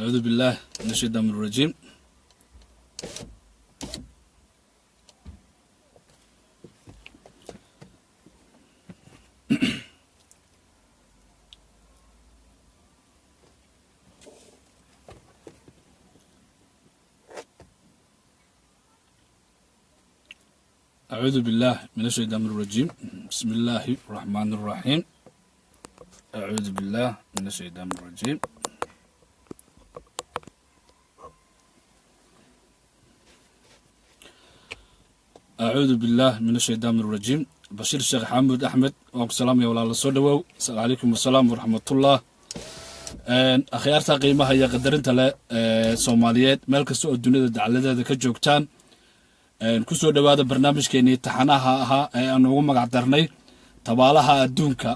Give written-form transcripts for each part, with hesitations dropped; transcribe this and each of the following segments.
Acuudu billaah min ashaytaan rajiim. Acuudu billaah min ashaytaan rajiim. Bismi illaahi raxmaan raxiim. Acuudu billaah min ashaytaan rajiim. Acuudu billaah min ashaytaan rajiim. Bashiir Sheekh Xaamud Axmed, waan ku salaamaya walaala, soo dhowow. Asalaamu calaykum wasalaam waraxmatullah. Akhyaarta qiimaha iyo qadarinta leh ee Soomaaliyeed, meel kasta oo dunida dacaladeeda ka joogtaan, ku soo dhowaada barnaamijkeenii taxanaha ahaa ee aan ugu magac darnay Tabaalaha Adduunka.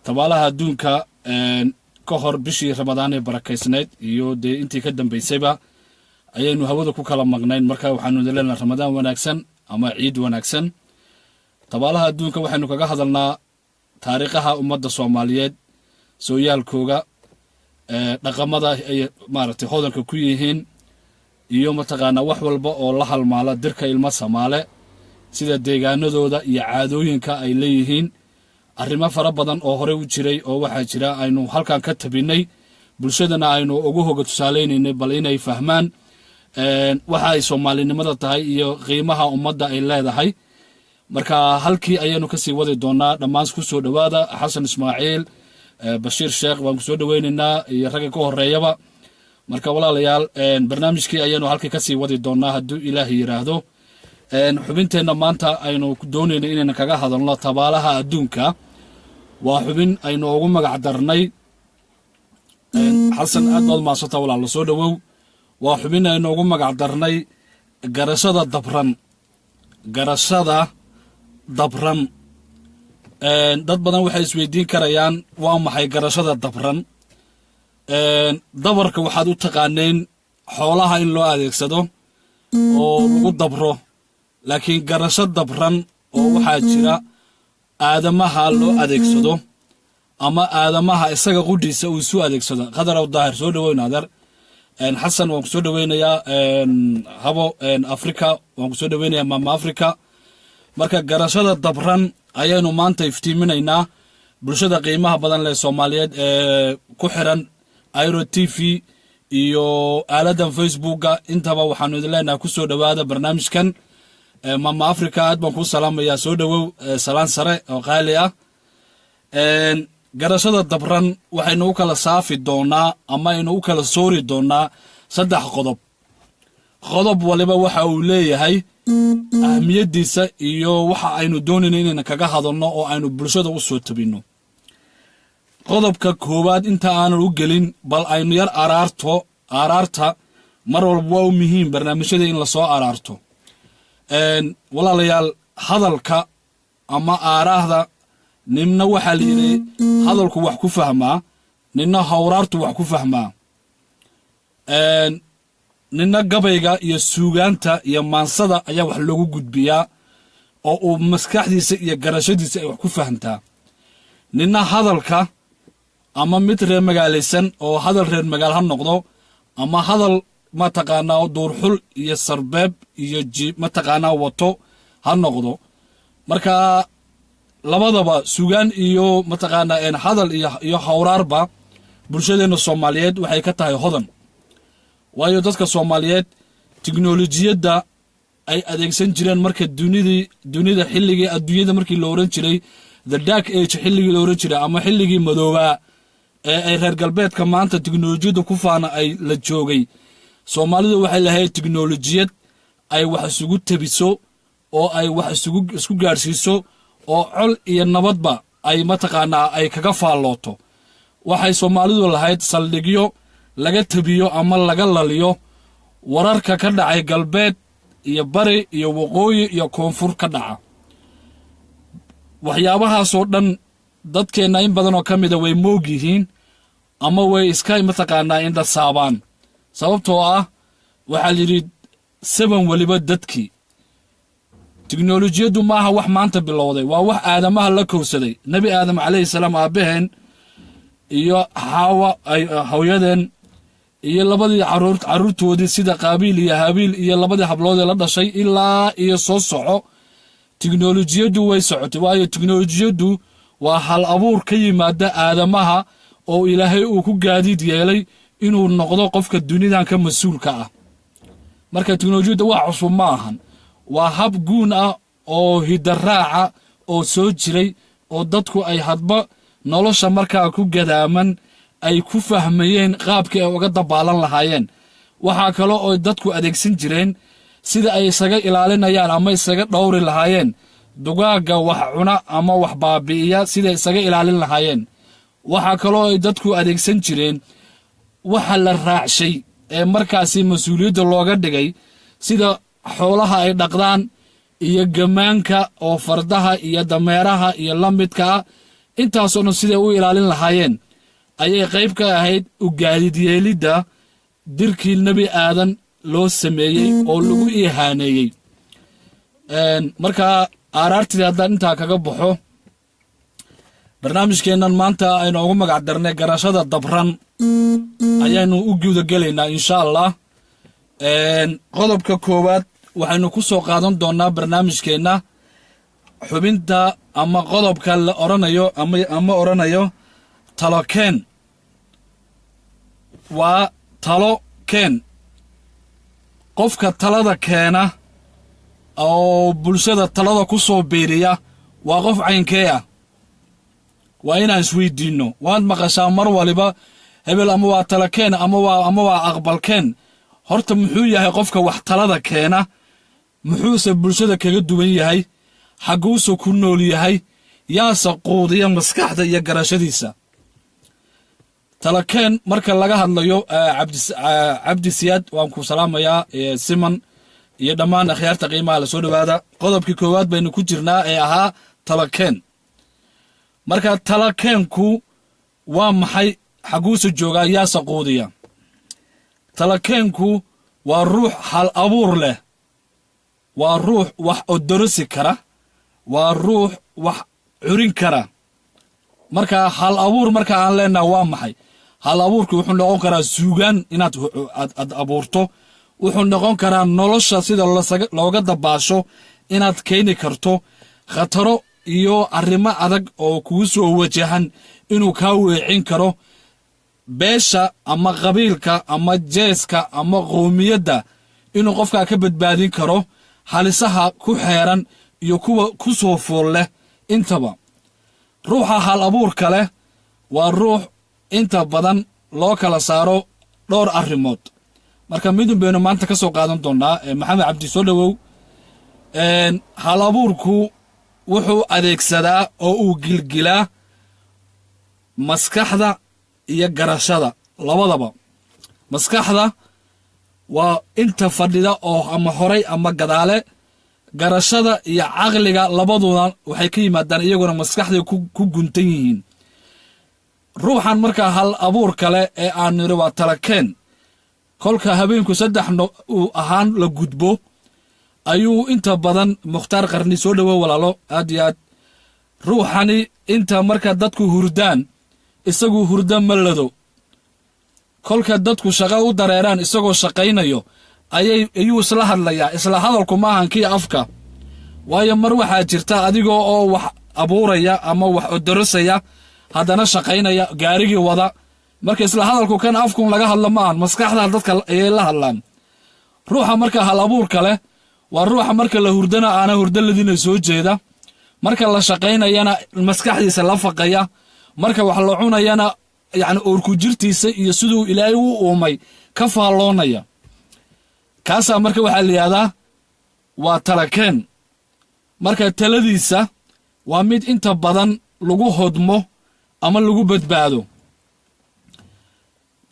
Tabaalaha Adduunka ka hor bishii Ramadaan ee barakaysnayd iyo dee intii ka dambaysayba ayaynu hawada ku kala maqnayn. Marka waxaanu idin leenahay Ramadaan wanaagsan ama ciid wanaagsan. Tabaalaha Adduunka waxaynu kaga hadalnaa taariikhaha ummadda Soomaaliyeed, sooyaalkooga, dhaqamada ay maaragtay hodanka ku yihiin iyo mataqaanaa wax walba oo la halmaala dirka ilmo Samaale, sida deegaanadooda iyo caadooyinka ay leeyihiin. Arrimo fara badan oo horey u jiray oo waxaa jira aynu halkan ka tabinnay, bulshadana aynu ugu hoga tusaaleynaynay bal inay fahmaan waxa ay soomaalinimada tahay iyo qiimaha ummadda ay leedahay. Marka halkii ayaynu kasii wadi doonaa. Dhammaan ku soo dhowaada. Xasan Ismaaciil, Bashiir Sheekh, waan kusoo dhoweynaynaa iyo ragga ka horeeyaba. Marka walaalayaal, barnaamijkii ayaynu halkii kasii wadi doonaa hadduu Ilaahay yidhaahdo. Xubinteenna maanta aynu doonayna inaynu kaga hadalno Tabaalaha Adduunka waa xubin aynu ugu magac darnay. Xasan, aad baad mahadsanta walaalo, soo dhowow. Waa xubin aynu ugu magac darnay Garashada Dabran. Garashada Dabran, dad badan waxay isweydiin karayaan, waa maxay garashada dabran? Dabarka waxaad u taqaaneen xoolaha in loo adeegsado oo lagu dabro, laakiin garasho dabran oo waxaa jira aadamaha loo adeegsado ama aadamaha isaga qudhiisa uu isu adeegsado. Khadarow Daahir, soo dhaweyn adeer. Xasan, waan ku soo dhaweynayaa. Habo Africa, waan ku soo dhaweynayaa. Mama Africa. Marka garashada dabran ayaynu maanta iftiiminaynaa. Bulshada qiimaha badan leh Soomaaliyeed ee ku xiran Iro TV iyo aaladan Facebooka intaba, waxaanu idin leenahay kusoo dhowaada barnaamijkan. Mama Africa, aad baan kuu salaamayaa, soo dhowow, salaan sare oo qaali ah. Garashada dabran waxaynu u kala saafi doonaa ama aynu u kala soori doonaa saddex qodob. Qodob waliba waxa uu leeyahay ahmiyaddiisa iyo waxa aynu doonayno inaynu kaga hadalno oo aynu bulshada u soo tabinno. Qodobka koowaad inta aanan u gelin, bal aynu yar araarto. Araarta mar walba waa u muhiim barnaamijyada in lasoo araarto. Walaalayaal, hadalka ama aaraahda, ninna waxaa la yidhi hadalku wax ku fahmaa, ninna hawraartu wax ku fahmaa, ninna gabayga iyo suugaanta iyo maansada ayaa wax loogu gudbiyaa oo uu maskaxdiisa iyo garashadiisa ay wax ku fahamtaa, ninna hadalka ama mid reer magaalaysan oo hadal reer magaal ha noqdo ama hadal mataqaanaa duurxul iyo sarbeeb iyo ji mataqaanaa wato ha noqdo. Marka labadaba, sugaan iyo mataqaanaa hadal iyo hawraarba, bulshadeenna Soomaaliyeed waxay ka tahay hodan, waayo dadka Soomaaliyeed tiknolojiyadda ay adeegsan jireen marka dunidii dunida xilligii adduunyada markii la oran jiray the dark age, xilligii la oran jiray ama xilligii madoobaa ee ay reer galbeedka maanta tiknolojiyadda ku faana ay la joogay, Soomaalidu waxay lahayd tiknolojiyad ay wax isugu tabiso oo ay wax isugu isku gaadhsiiso oo col iyo nabadba ay mataqaanaa ay kaga faallooto. Waxay Soomaalidu lahayd saldhigyo laga tabiyo ama laga laliyo wararka ka dhacay galbeed iyo bari iyo waqooyi iyo koonfur ka dhaca. Waxyaabahaasoo dhan dadkeenna in badan oo ka mida way moog yihiin ama way iska mataqaanaa indhasaabaan, sababtoo ah waxaa la yidhi seven weliba dadkii. Tiknolojiyaddu maaha wax maanta bilowday, waa wax aadamaha la kowsaday. Nebi Aadam calayhi salaam aabbaheen iyo Xaawa hooyadeen. Iyo labadii caruur, carruurtoodii, sida Qaabiil iyo Habiil iyo labadii hablood ee la dhashay, ilaa iyo soo soco. Tiknolojiyaddu way socotay, waayo tiknolojiyaddu waa hal abuur ka yimaada aadamaha oo Ilaahay uu ku gaadiid yeelay inuu noqdo qofka dunidan ka mas-uulka ah. Marka tiknolojiyadda wax cusub ma ahan, waa hab guun ah oo hidaraaca oo soo jiray, oo dadku ay hadba nolosha markaa ku gadaaman ay ku fahmayeen qaabkii ay uga dabaalan lahaayeen. Waxaa kale oo dadku adeegsan jireen sida ay isaga ilaalinayaan ama isaga dhowri lahaayeen dugaagga wax cuna ama wax baabi'iya, siday isaga ilaalin lahaayeen. Waxaa kaloo ay dadku adeegsan jireen waxa la raacshay ee markaasi mas-uuliyadda looga dhigay, sida xoolaha ay dhaqdaan iyo gamaanka oo fardaha iyo dameeraha iyo la midka ah. Intaasoo dhan siday u ilaalin lahaayeen ayay qayb ka ahayd u gaadiid yeelidda dirkii Nebi Aadan loo sameeyey oo lagu ihaaneeyey. Markaa aaraartidii haddaan intaa kaga baxo, barnaamijkeennan maanta aynu ugu magac darnay Garashada Dabran ayaanu u guda gelaynaa, insha Allah. Qodobka koowaad waxaynu ku soo qaadan doonnaa barnaamijkeenna xubinta ama qodobka la odhanayo ama odhanayo "Talo keen". Waa talo keen. Qofka talada keena oo bulshada talada ku soo biiriya waa qof caynkee ah? Waa inaan isweydiinno. Waad maqashaa mar waliba hebel ama waa talakeen ama waa aqbalkeen. Horta muxuu yahay qofka wax talada keena? Muxuuse bulshada kaga duwan yahay? Xagguuse ku nool yahay? Yaase quudiya maskaxda iyo garashadiisa? Talakeen marka laga hadlayo, Cabdi Siyaad, waan ku salaamayaa, Siman iyo dhammaan akhyaarta qiimaha la, soo dhowaada. Qodobkii koowaad baynu ku jirnaa ee ahaa talakeen. Marka talakeenku waa maxay? Xagguuse joogaa? Yaase quudiya? Talakeenku waa ruux hal abuur leh, waa ruux wax odorosi kara, waa ruux wax curin kara. Marka hal abuur marka aan leenaha waa maxay? Hal abuurku wuxuu noqon karaa suugaan inaad aad abuurto, wuxuu noqon karaa nolosha sida looga dabaasho inaad keeni karto, khataro iyo arrimo adag oo kugu soo wajahan inuu kaa weecin karo, beesha ama qabiilka ama jeeska ama qowmiyadda inuu qofkaa ka badbaadin karo halisaha ku xeeran iyo kuwa ku soo fool leh intaba. Ruuxa hal abuurka leh waa ruux inta badan loo kala saaro dhowr arrimood. Marka midun baynu maanta ka soo qaadan doonnaa. Maxamed Cabdi, soo dhowow. Hal abuurku wuxuu adeegsadaa oo uu gilgilaa maskaxda iyo garashada labadaba. Maskaxda waa inta fadhida oo ama horay ama gadaale. Garashada iyo caqliga labaduna waxay ka yimaadaan iyaguna maskaxday ku guntan yihiin. Ruuxan markaa hal abuur kale ee aan niri waa talakeen, kolka habeenku 3 uu ahaan la gudbo ayuu inta badan. Mukhtaar Qarni, soo dhowo walaalo, aad iyo aad. Ruuxani inta marka dadku hurdaan isagu hurdo ma lado. Kolka dadku shaqo u dareeraan isagoo shaqaynayo ayuu isla hadlayaa. Isla hadalku maahan kii afka, waayo mar waxaa jirta adigoo oo wax abuuraya ama wax odorosaya haddana shaqaynaya, gaarigii wada. Marka isla hadalku kan afkun laga hadlo maahan, maskaxda dadka ayay la hadlaan. Ruuxa marka hal abuurka leh waa ruuxa marka la hurdana aana hurdo ladina soo jeeda, marka la shaqaynayana maskaxdiisa la faqaya, marka wax la cunayana yacni uurku jirtiisa iyo siduu Ilaahay u uumay ka faalloonaya. Kaasaa marka waxaa la yidhahdaa waa talakeen. Marka taladiisa waa mid inta badan lagu hodmo ama lagu badbaado.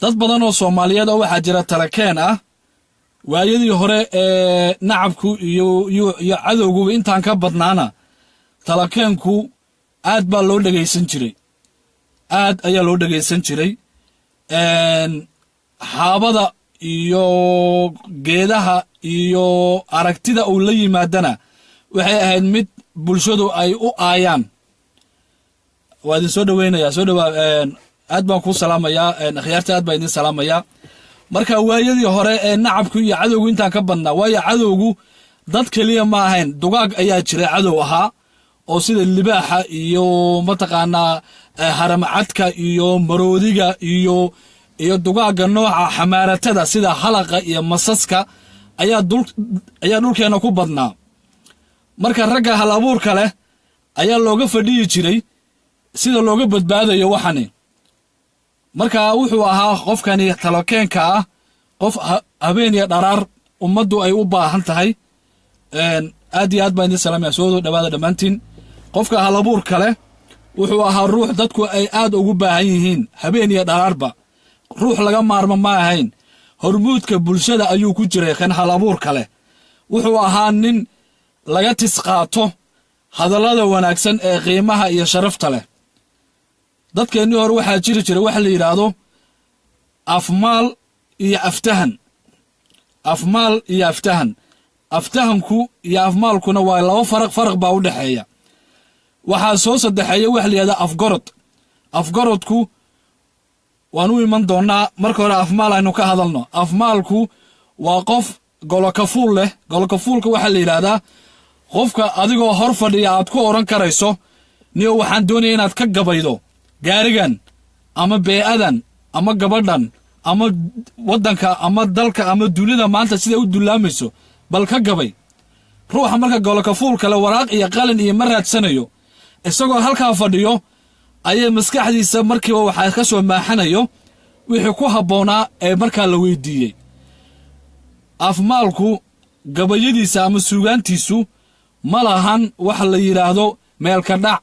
Dad badan oo Soomaaliyeed oo waxaa jira talakeen ah. Waayadii hore ee nacabku iyo cadowguba intaan ka badnaana, talakeenku aad baa loo dhegaysan jiray, aad ayaa loo dhegaysan jiray. Xaabada iyo geedaha iyo aragtida uu la yimaadana waxay ahayd mid bulshadu ay u aayaan. Waa idin soo dhoweynayaa, soo dhowaa, aad baan kuu salaamayaa. Akhyaarta aad baan idin salaamayaa. Marka waayadii hore ee nacabku iyo cadowgu intaan ka badnaa, waayo cadowgu dad keliya ma ahayn, dugaag ayaa jiray cadow ahaa oo sida libaaxa iyo mataqaanaa haramcadka iyo maroodiga iyo dugaagga nooca xamaaratada sida halaqa iyo masaska ayaa dhulkeenna ku badnaa. Marka ragga hal abuurka leh ayaa looga fadhiyi jiray sida looga badbaadayo waxani. Marka wuxuu ahaa qofkani talokeenka ah qof habeen iyo dharaar ummaddu ay u baahan tahay. Aad iyo aad baan idin salaamaya, soo dhawaada dhammaantiin. Qofka hal abuurka leh wuxuu ahaa ruux dadku ay aad ugu baahan yihiin habeen iyo dharaarba, ruux laga maarmo ma ahayn. Hormuudka bulshada ayuu ku jiray kan hal abuurka leh. Wuxuu ahaa nin laga tis qaato hadallada wanaagsan ee qiimaha iyo sharafta leh. Dadkeennii hore waxaa jiri jiray waxa la yidhaahdo afmaal iyo aftahan. Afmaal iyo aftahan, aftahanku iyo afmaalkuna waa laba faraq, faraq baa u dhexeeya. Waxaa soo saddexeeya waxa la yidhahdaa afgorod. Afgorodku waan u iman doonnaa, marka hore afmaal aynu ka hadalno. Afmaalku waa qof golokafuul leh. Golokafuulka waxaa la yidhaahdaa qofka adigoo hor fadhiya aad ku odhan karayso, niyo waxaan doonaya inaad ka gabaydo gaarigan ama bee'adan ama gabadhan ama waddanka ama dalka ama dunida maanta siday u dullaamayso, bal ka gabay. Ruuxa marka golokafuul kale waraaq iyo qalin iyo ma raadsanayo, isagoo halkaa fadhiyo ayay maskaxdiisa markiiba waxaa ka soo maaxanayo wixii ku habboonaa ee markaa la weydiiyey. Afmaalku gabayadiisa ama suugaantiisu ma lahan waxa la yidhaahdo meelka dhac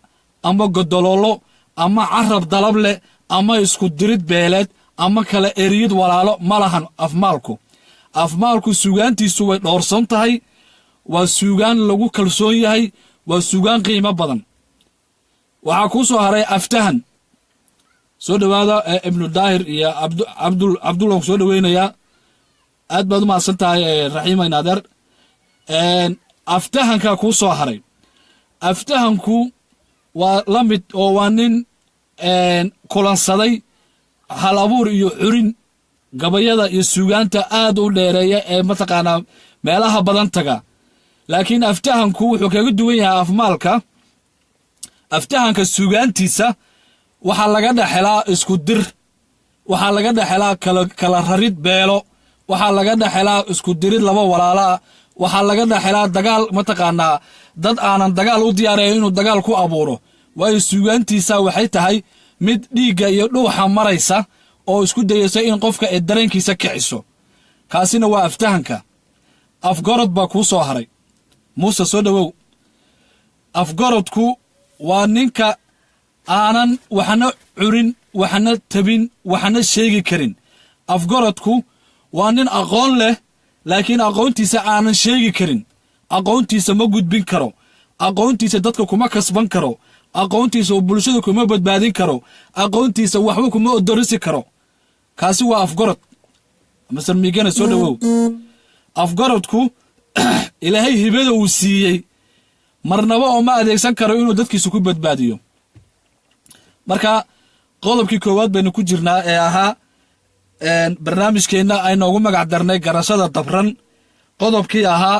ama godoloolo ama carab dalab leh ama isku dirid beeleed ama kala eriyid walaalo, ma lahan afmaalku. Afmaalku suugaantiisu way dhoorsan tahay, waa suugaan lagu kalsoon yahay, waa suugaan qiimo badan. Waxaa kuu soo haray aftahan. Soo dhowaada Ibnu Daahir iyo Cabdul, waan ku soo dhoweynayaa, aad baad u mahadsan tahay Raxiima inaadeer. Aftahankaa kuu soo haray. Aftahanku waa la mid oo waa nin kulansaday hal abuur iyo curin, gabayada iyo suugaanta aad u dheereeya ee mataqaanaa meelaha badan taga. Laakiin aftahanku wuxuu kaga duwan yahay afmaalka. Aftahanka suugaantiisa waxaa laga dhexelaa isku dir, waxaa laga dhexelaa kala rarid beelo, waxaa laga dhexelaa isku dirid laba walaalaa, waxaa laga dhexelaa dagaal, mataqaanaa dad aanan dagaal u diyaarayn inuu dagaal ku abuuro. Waayo suugaantiisa waxay tahay mid dhiigga iyo dhuuxa maraysa oo isku dayaysa in qofka ay dareenkiisa kiciso. Kaasina waa aftahanka. Afgorod baa kuu soo haray. Muuse, soo dhowow. Afgorodku waa ninka aanan waxna curin, waxna tabin, waxna sheegi karin. Afgorodku waa nin aqoon leh, laakiin aqoontiisa aanan sheegi karin. Aqoontiisa ma gudbin karo, aqoontiisa dadka kuma kasban karo, aqoontiisa bulshada kuma badbaadin karo, aqoontiisa waxba kuma odorisi karo. Kaasi waa afgorod. Maser Miigana, soo dhowow. Afgorodku Ilaahay hibada uu siiyey marnaba oo ma adeegsan karo inuu dadkiisa ku badbaadiyo. Marka qodobkii koowaad baynu ku jirnaa ee ahaa barnaamijkeenna aynoogu magac darnay garashada dabran, qodobkii ahaa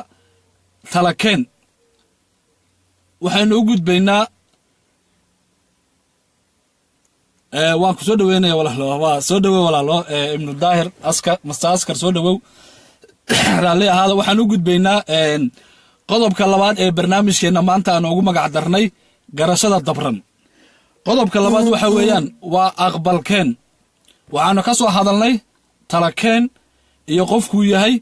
talakeen. Waxaynu u gudbaynaa, waan ku soo dhoweynaya walaalo, waa soo dhowow walaalo Ibnu Daahir Askar, Master Askar, soo dhowow, raalli ahaada. Waxaan u gudbaynaa qodobka labaad ee barnaamijkeenna maanta aan ugu magac darnay garashada dabran. Qodobka labaad waxa weeyaan waa aqbalkeen. Waxaanu ka soo hadalnay talakeen iyo qofkuu yahay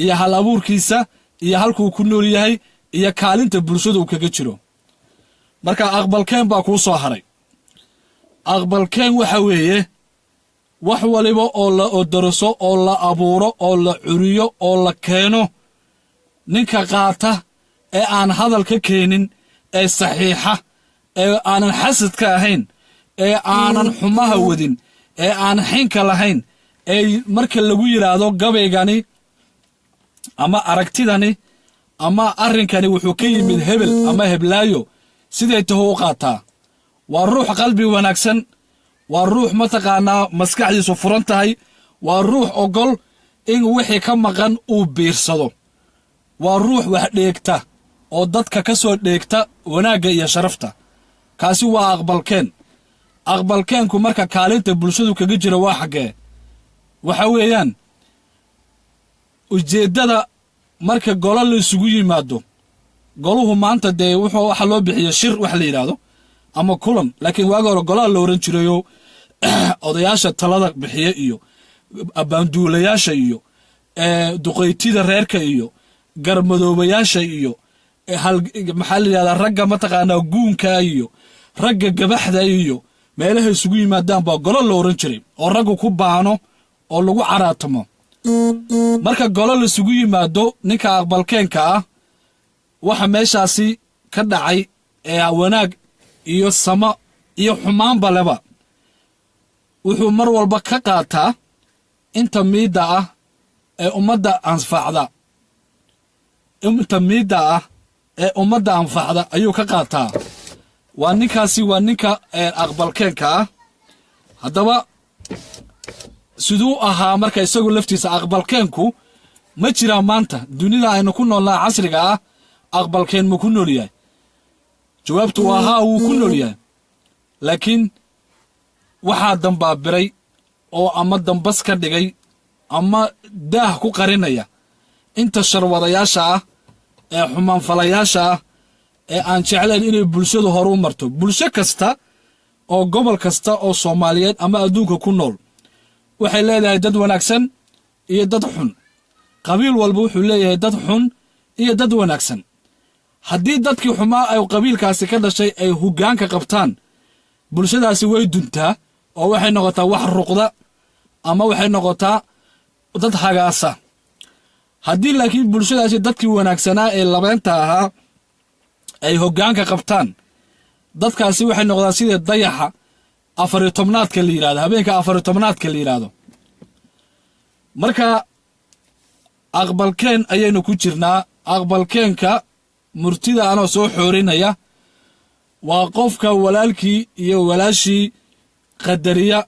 iyo hal abuurkiisa iyo halkuu ku nool yahay iyo kaalinta bulshada uu kaga jiro. Marka aqbalkeen baa kuu soo haray. Aqbalkeen waxa weeye wax waliba oo la odoroso oo la abuuro oo la curiyo oo la keeno, ninka qaata ee aan hadal ka keenin, ee saxiixa, ee aanan xasad ka ahayn, ee aanan xumaha wadin, ee aan xinka lahayn, ee marka lagu yidhaahdo gabaygani ama aragtidani ama arrinkani wuxuu ka yimid hebel ama heblaayo, siday tahu u qaataa. Waa ruux qalbi wanaagsan, waa ruux mataqaanaa maskaxdiisu furan tahay, waa ruux ogol In wixii ka maqan uu biirsado. Waa ruux wax dheegta oo dadka ka soo dheegta wanaagga iyo sharafta. Kaasi waa aqbalkeen. Aqbalkeenku marka kaalinta bulshadu kaga jira waa xaggee? Waxa weeyaan ujeeddada marka golo la isugu yimaado. Goluhu maanta dee wuxuu waxa loo bixiya shir wax la yidhaahdo ama kulan, laakiin waagi hore golaha la oran jirayoo odayaasha talada bixiya iyo abaanduulayaasha iyo duqaytida reerka iyo garmadoobayaasha iyo maxaa la yidhahdaa, ragga mataqaanaa guunka iyo ragga gabaxda iyo meelaha isugu yimaadaan baa golo la oran jiray oo raggu ku baano oo lagu caraatamo. Marka golo laisugu yimaado, ninka aqbalkeenka ah waxa meeshaasi ka dhacay ee wanaag iyo samo iyo xumaanba leba wuxuu mar walba ka qaataa inta miidda ah ee ummadda anfacda. Inta miidda ah ee ummadda anfacda ayuu ka qaataa. Waa ninkaasi, waa ninka aqbalkeenka ah. Haddaba siduu ahaa marka isagu laftiisa aqbalkeenku ma jiraa maanta dunida aynu ku noolnaha casriga ah? Aqbalkeen ma ku nool yahay? Jawaabtu waa haa, wuu ku nool yahay, laakiin waxaa dambaabiray oo ama dambas ka dhigay ama daah ku qarinaya inta sharwadayaasha ah ee xumaanfalayaasha ah ee aan jeclayn inay bulshadu horu marto. Bulsho kasta oo gobol kasta oo Soomaaliyeed ama adduunka ku nool waxay leedahay dad wanaagsan iyo dad xun. Qabiil walba wuxuu leeyahay dad xun iyo dad wanaagsan. Haddii dadkii xumaa ay qabiilkaasi ka dhashay ay hoggaanka qabtaan, bulshadaasi way duntaa oo waxay noqotaa wax ruqda ama waxay noqotaa dad hagaasa. Haddii laakiin bulshadaasi dadkii wanaagsanaa ee labeenta ahaa ay hoggaanka qabtaan, dadkaasi waxay noqdaan sidii dayaxa 14aadka la yidhahdo, habeenka 14aadka la yidhaahdo. Marka aqbalkeen ayaynu ku jirnaa. Aqbalkeenka murtida anoo soo xoorinaya waa qofka walaalkii iyo walaashii qadariya,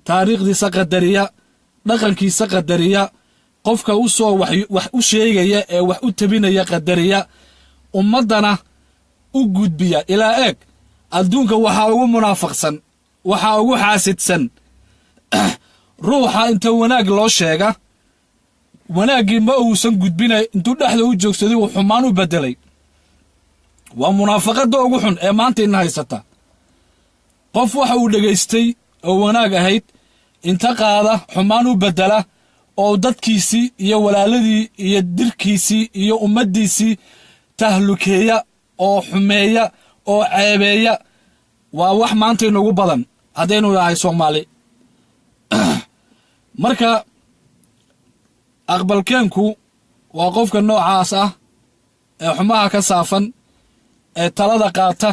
taariikhdiisa qadariya, dhaqankiisa qadariya, qofka u soo wax u sheegaya ee wax u tabinaya qadariya, ummaddana u gudbiya. Ilaa eeg, adduunka waxaa ugu munaafaqsan, waxaa ugu xaasidsan ruuxa inta wanaag loo sheega wanaaggii ma uusan gudbinay, intuu dhexda u joogsaday uu xumaan u beddelay. Waa munaafaqadda ugu xun ee maanta ina haysata. Qof waxa uu dhegaystay oo wanaag ahayd inta qaada xumaan u beddela oo dadkiisii iyo walaaladii iyo dirkiisii iyo ummaddiisii tahlukeeya oo xumeeya oo ceebeeya, waa wax maanta inugu badan haddaynu nahay Soomaali. Marka aqbalkeenku waa qofka noocaas ah ee xumaha ka saafan, ee talada qaata,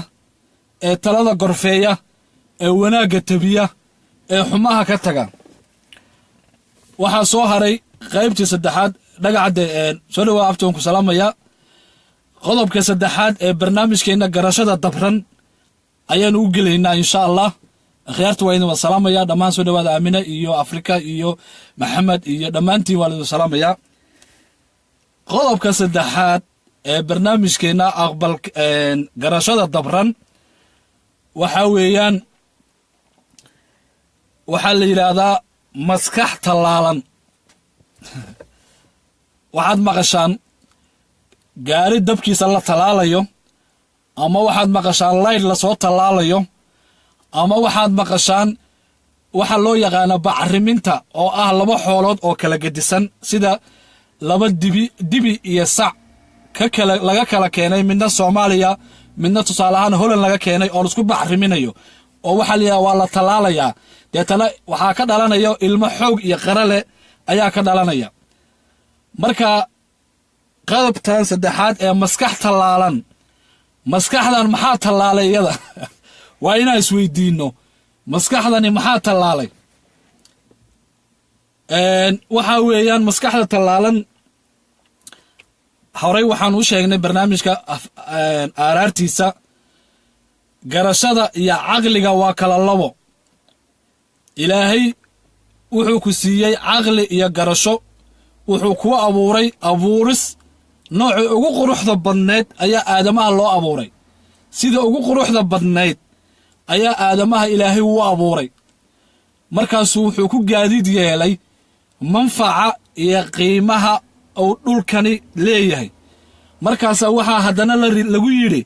ee talada gorfeeya, ee wanaagga tabiya, ee xumaha ka taga. Waxaa soo haray qaybtii saddexaad. Dhagacadde, soo dhawaa abti, waan ku salaamaya. Qodobka saddexaad ee barnaamijkeenna garashada dabran ayaanu u gelaynaa, insha Allah. Akhyaarta waa idin wada salaamaya dhammaan. Soo dhawaada, Aamine iyo Afrika iyo Maxamed iyo dhammaantiin waa laidin salaamaya. Qodobka saddexaad ee barnaamijkeenna aqbal garashada dabran waxaa weeyaan waxaa la yidhaahdaa maskax tallaalan. Waxaad maqashaan gaari dabkiisa la tallaalayo, ama waxaad maqashaan laydh lasoo tallaalayo, ama waxaad maqashaan waxa loo yaqaana bacriminta oo ah laba xoolood oo kala gedisan, sida laba dibi, dibi iyo sac ka kala laga kala keenay, midna Soomaaliya, midna tusaale ahaan Holland laga keenay, oo laisku bacriminayo oo waxaa la yidhaha waa la tallaalayaa. Deetana waxaa ka dhalanaya ilmo xoog iyo qara leh ayaa ka dhalanaya. Marka qodobtan saddexaad ee maskax tallaalan, maskaxdan maxaa tallaalay iyada? Waa inaan isweydiinno, maskaxdani maxaa tallaalay? Waxaa weeyaan maskaxda tallaalan horey waxaan u sheegnay barnaamijka aaraartiisa. Garashada iyo caqliga waa kala labo. Ilaahay wuxuu ku siiyey caqli iyo garasho. Wuxuu kuu abuuray abuuris noocii ugu quruxda badnayd ayaa aadamaha loo abuuray. Sida ugu quruxda badnayd ayaa aadamaha Ilaahay uu abuuray. Markaasuu wuxuu ku gaadiid yeelay manfaca iyo qiimaha uu dhulkani leeyahay. Markaasaa waxaa haddana lagu yidhi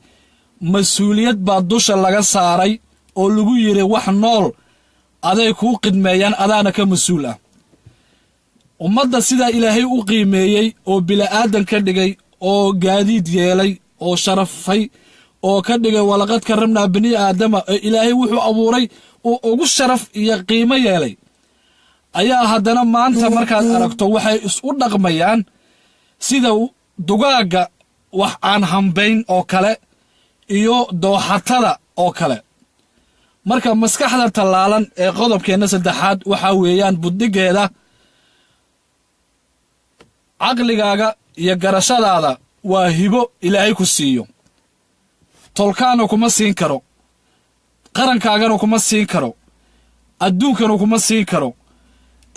mas-uuliyad baa dusha laga saaray oo lagu yidhi wax nool aday kuu qidmeeyaan, adaana ka mas-uul ah. Ummadda sidaa Ilaahay u qiimeeyey oo bila'aadan ka dhigay oo gaadiid yeelay oo sharafay oo ka dhigay walaqad karamnaa bani aadama, ee Ilaahay wuxuu abuuray uu ugu sharaf iyo qiimo yeelay, ayaa haddana maanta markaad aragto waxay isu dhaqmayaan sida dugaagga wax aan hambayn oo kale iyo dooxatada oo kale. Marka maskaxda tallaalan ee qodobkeenna saddexaad waxaa weeyaan buddhigeeda caqligaaga iyo garashadaada waa hibo Ilaahay ku siiyo. Tolkaana kuma siin karo, qarankaagana kuma siin karo, adduunkana kuma siin karo,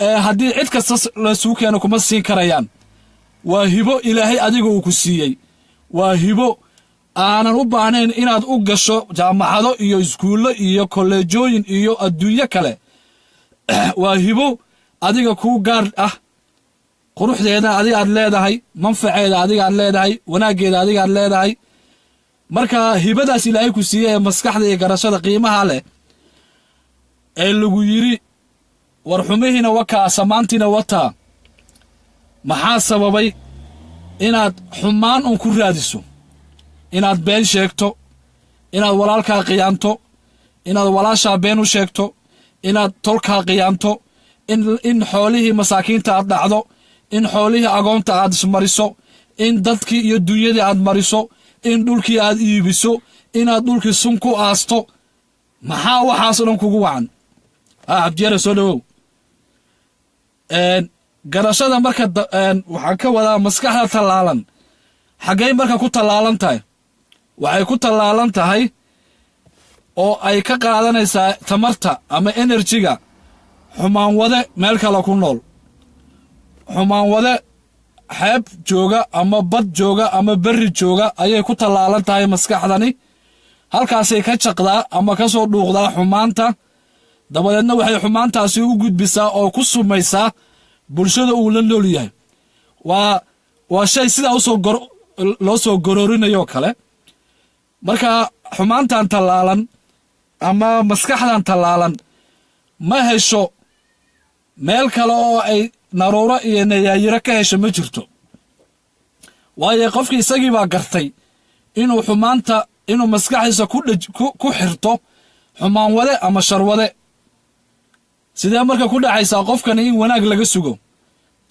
ee haddii cid kasta lasuu keeno kuma siin karayaan. Waa hibo Ilaahay adiga uu ku siiyey. Waa hibo aanan u baahnayn inaad u gasho jaamacado iyo iskuullo iyo kolleejooyin iyo adduunyo kale. Waa hibo adiga kuu gaar ah, quruxdeeda adiga aad leedahay, manfaceeda adiga aad leedahay, wanaaggeeda adiga aad leedahay. Marka hibadaas Ilaahay ku siiyey ee maskaxda iyo garashada qiimaha leh ee lagu yidhi war xumihiina wakaa, samaantiina wataa, maxaa sababay inaad xumaan un ku raadiso, inaad been sheegto, inaad walaalkaa khiyaanto, inaad walaashaa been u sheegto, inaad tolkaa khiyaanto, in xoolihii masaakiinta aad dhacdo, in xoolihii agoonta aad ismariso, in dadkii iyo dunyadii aad mariso, in dhulkii aad iibiso, inaad dhulkii sun ku aasto? Maxaa waxaasoo dhan kugu wacan? Cabdiyare, soo dhowow. Garashada marka waxaan ka wadaa maskaxda tallaalan xaggay marka ku tallaalan tahay? Waxay ku tallaalan tahay oo ay ka qaadanaysaa tamarta ama energy-ga xumaan wade meel kale ku nool, xumaan wade xeeb jooga ama bad jooga ama berri jooga ayay ku tallaalan tahay maskaxdani. Halkaasay ka jaqdaa ama ka soo dhuuqdaa xumaanta. Dabadeedna waxay xumaantaasi u gudbisaa oo ku sumaysaa bulshada uu la nool yahay. Waa shay sidaa usoo loo soo goroorinayoo kale. Marka xumaantan tallaalan ama maskaxdan tallaalan ma hesho meel kale oo ay naruuro iyo nayaayiro ka hesho, ma jirto. Waayo, qofkii isagii baa gartay inuu xumaanta, inuu maskaxdiisa ku xirto xumaan wade ama sharwade. Sidee marka ku dhacaysaa qofkani in wanaag laga sugo?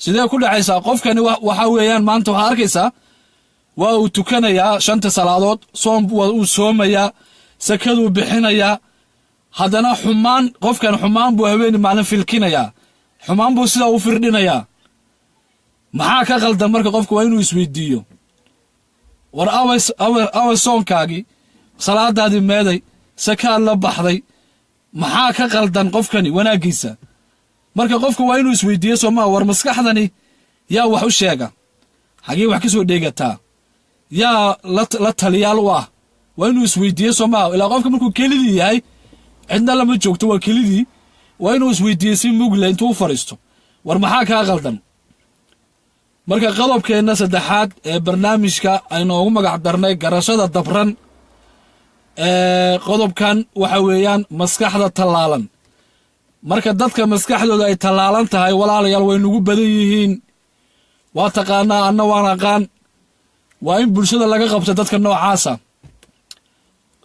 Sidee ku dhacaysaa qofkani? Waxaa weeyaan maanta waxaa arkaysaa waa uu tukanayaa shanta salaadood, soom waa uu soomayaa, sakaduu bixinayaa, haddana xumaan, qofkan xumaan buu habeeni maalin filkinayaa, xumaan buu sidaa u firdhinayaa. Maxaa ka qaldan? Marka qofku waa inuu isweydiiyo: war awe soonkaagii, salaadaadii meeday, sakaad la baxday? Maxaa ka qaldan qofkani wanaaggiisa? Marka qofku waa inuu isweydiiyo, soomaa? War maskaxdani yaa wax u sheega? Xagee wax ka soo dheegataa? Yaa la taliyaal u ah? Waa inuu isweydiiyo, soomaa? Ilaa qofka markuu kelidii yahay, cidna lama joogto, waa kelidii. Waa inuu isweydiiyo si mugle intuu u fadhiisto: war maxaa kaa qaldan? Marka qodobkeenna saddexaad ee barnaamijka aynoogu magac darnay garashada dabran ee qodobkan waxa weeyaan maskaxda tallaalan. Marka dadka maskaxdooda ay tallaalan tahay, walaalayaal, way nagu badan yihiin. Waa taqaanaa, anna waan aqaan. Waa in bulshada laga qabto dadka noocaasa.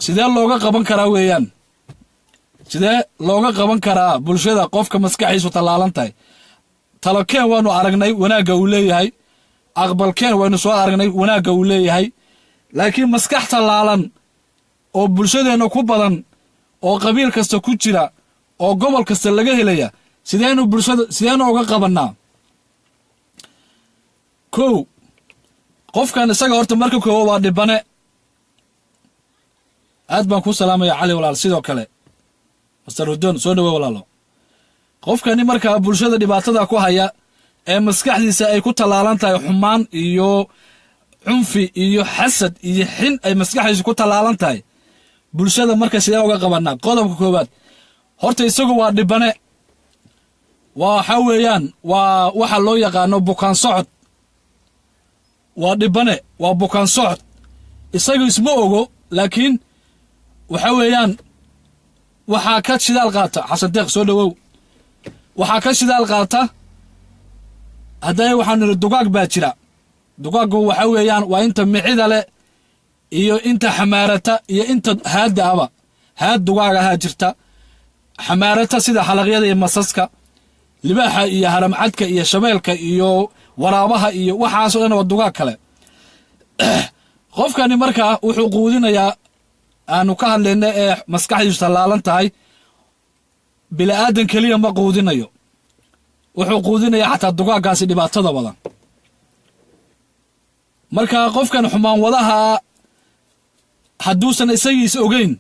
Sidee looga qaban karaa weeyaan? Sidee looga qaban karaa bulshada qofka maskaxdiisu tallaalan tahay? Talokeen waanu aragnay wanaagga uu leeyahay, aqbalkeen waynu soo aragnay wanaagga uu leeyahay, laakiin maskax tallaalan oo bulshadeenna ku badan oo qabiil kasta ku jira oo gobol kasta laga helaya, sideenu bulshada sideenu uga qabannaa? Kow, qofkan isaga horta marka koowa waa dhibane. Aad baan kuu salaamaya, Cali walaal. Sidoo kale Master Hudon, soo dhawo walaalo. Qofkani markaa bulshada dhibaatada ku haya Ee maskaxdiisa ay ku tallaalan tahay xumaan iyo cunfi iyo xasad iyo xin ay maskaxdiisa ku tallaalan tahay, bulshada marka sidee uga qabanaa? Qodobka koowaad, horta isagu waa dhibane. Waxa weeyaan waa waxa loo yaqaano bukaan socod. Waa dhibane, waa bukaan socod. Isagu isma ogo, laakiin waxa weeyaan waxaa ka shidaal qaata. Xasan Deeq, soo dhowow. Waxaa ka shidaal qaata haddana waxaanu nidhi dugaag baa jira. Dugaaggu waxa weeyaan waa inta micida leh iyo inta xamaarata iyo inta haadda aba. Haad dugaag ahaa jirta, xamaarata sida xalaqyada iyo masaska, libaaxa iyo haramcadka iyo shabeelka iyo waraabaha iyo waxaasoo dhan waa dugaag kale. Qofkani markaa wuxuu quudinayaa aanu ka hadlayna ee maskaxdiisu tallaalan tahay bini'aadan keliya ma quudinayo, wuxuu quudinayaa xataa dugaaggaasi dhibaatada wada. Marka qofkan xumaan wadaha hadduusan isagiis ogeyn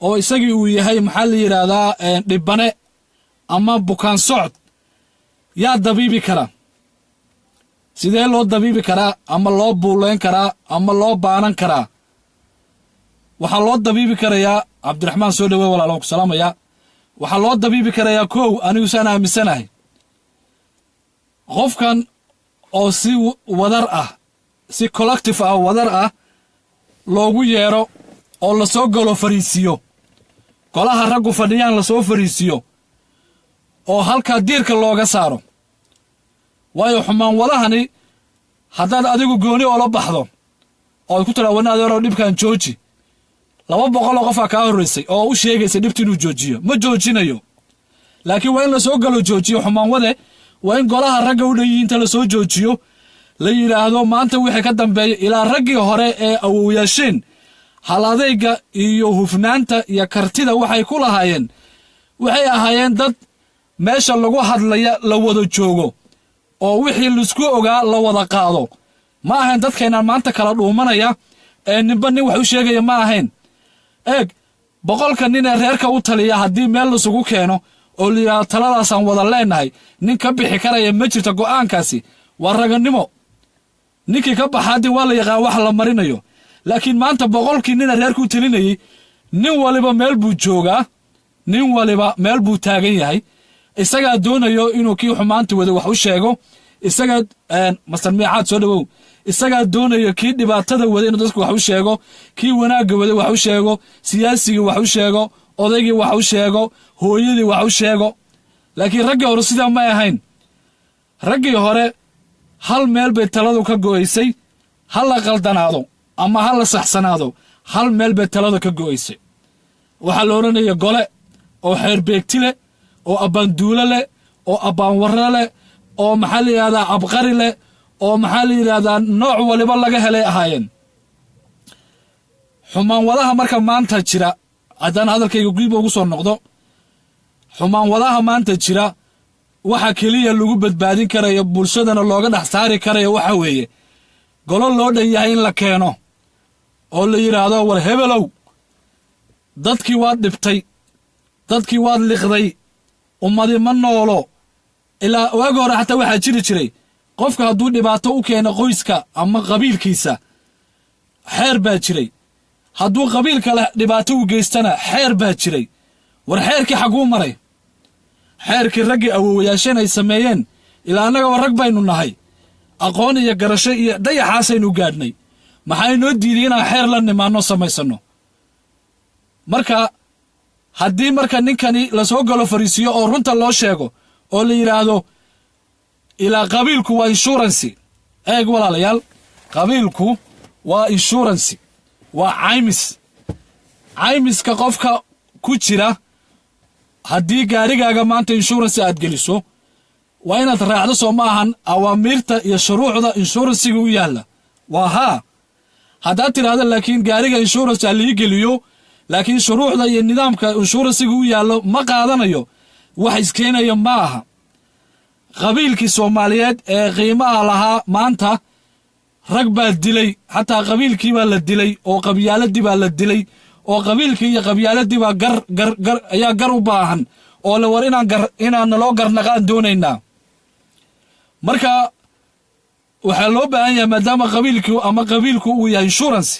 oo isagii uu yahay, maxaa la yidhaahdaa, dhibane ama bukaan socod, yaa dabiibi kara? Sidee loo dabiibi karaa ama loo buulayn karaa ama loo baanan karaa? Waxaa loo dabiibi karayaa, Cabdiraxmaan soo dhawe walaal, waan ku salaamayaa. Waxaa loo dabiibi karayaa, kow, anigu saan aaminsanahay, qofkan oo si wadar ah, si collective ah, wadar ah loogu yeero oo lasoo galo fariisiyo, golaha raggu fadhiyaan lasoo fariisiyo oo halkaa diirka looga saaro. Waayo, xumaan wadahani haddaad adigu gooni oola baxdo ood ku tiraa, "Wana adeerow, dhibkan jooji," 200 oo qofaa kaa horraysay oo u sheegaysa dhibta inuu joojiyo, ma joojinayo. Laakiin waa in lasoo galo joojiyo xumaan wade. Waa in golaha ragga u dhan inta lasoo joojiyo la yidhaahdo, maanta wixii ka dambeeya, ilaa raggii hore ee awowyaasheen hal adayga iyo hufnaanta iyo kartida waxay ku lahaayeen, waxay ahaayeen dad meesha lagu hadlaya la wada joogo oo wixii laisku ogaa la wada qaado. Ma ahayn dadkaynaan maanta kala dhuumanaya ee ninba nin wax u sheegaya, ma ahayn. Eeg, 100-ka nin ee reerka u taliya haddii meel laisugu keeno oo la yidhahdo, "Taladaasaan wada leenahay," nin ka bixi karaya ma jirto. Go'aankaasi waa raganimo. Ninkii ka baxa haddii waa la yaqaan wax la marinayo. Laakiin maanta 100-kii nina reerka u talinayey, nin waliba meel buu joogaa, nin waliba meel buu taagan yahay. Isagaa doonayo inuu kii xumaanta wada wax u sheego, isagaa, Master Miicaad soo dhawow, isagaa doonayo kii dhibaatada wada inuu dadku wax u sheego, kii wanaagga wada wax u sheego, siyaasigii wax u sheego, odaygii wax u sheego, hooyadii wax u sheego. Laakiin raggii hore sidaa may ahayn. Raggii hore hal meel bay taladu ka go'aysay. Ha la qaldanaado ama ha la saxsanaado, hal meel bay taladu ka go'aysay. Waxaa la odhanaya gole oo xeerbeegti leh oo abbaanduulo leh oo abbaanwarro leh oo, maxaa la yidhahdaa, abqari leh oo, maxaa la yidhahdaa, nooc waliba laga helay ahaayeen. Xumaan wadaha marka maanta jira, haddaan hadalkayga guiba ugu soo noqdo, xumaan wadaha maanta jira waxa keliya lagu badbaadin karayo, bulshadana looga dhex saari karayo, waxa weeye golo loo dhan yahay in la keeno oo la yidhaahdo, "War hebelow, dadkii waad dhibtay, dadkii waad liqday, ummadi ma noolo." Ilaa waagi hore xataa waxaa jiri jiray, qofka hadduu dhibaato u keeno qoyska ama qabiilkiisa, xeer baa jiray. Hadduu qabiil kale dhibaato u geystana, xeer baa jiray. War xeerkii xagguu maray? Xeerkii raggii awowayaasheen ay sameeyeen, ilaa annagaba rag baynu nahay, aqoon iyo garasho iyo dayaxaasaynu gaadhnay, maxaa inoo diiday inaan xeer la nimaanno samaysanno? Marka haddii marka ninkani lasoo galo fariisiyo oo runta loo sheego oo la yidhaahdo, ilaa qabiilku waa insurance. Eeg walaalayaal, qabiilku waa insurance, waa caymis. Caymiska qofka ku jira, haddii gaarigaaga maanta insurance aad geliso, waa inaad raacdo, soo ma ahan, awaamiirta iyo shuruucda insurancega u yaalla? Waa haa. Haddaad tidhaahdo laakiin, "Gaariga insurance ha lii geliyo, laakiin shuruucda iyo nidaamka insurancega u yaallo ma qaadanayo," wax iskeenaya ma aha. Qabiilkii Soomaaliyeed ee qiimaha lahaa maanta rag baa dilay. Xataa qabiilkii baa la dilay oo qabyaaladii baa la dilay oo qabiilkii iyo qabyaaladii baa gar gar gar ayaa gar u baahan oo le war inaan gar inaan naloo garnaqaan doonaynaa. Marka waxaa loo baahan yahay, maadaama qabiilku ama qabiilku uu yahay insurance,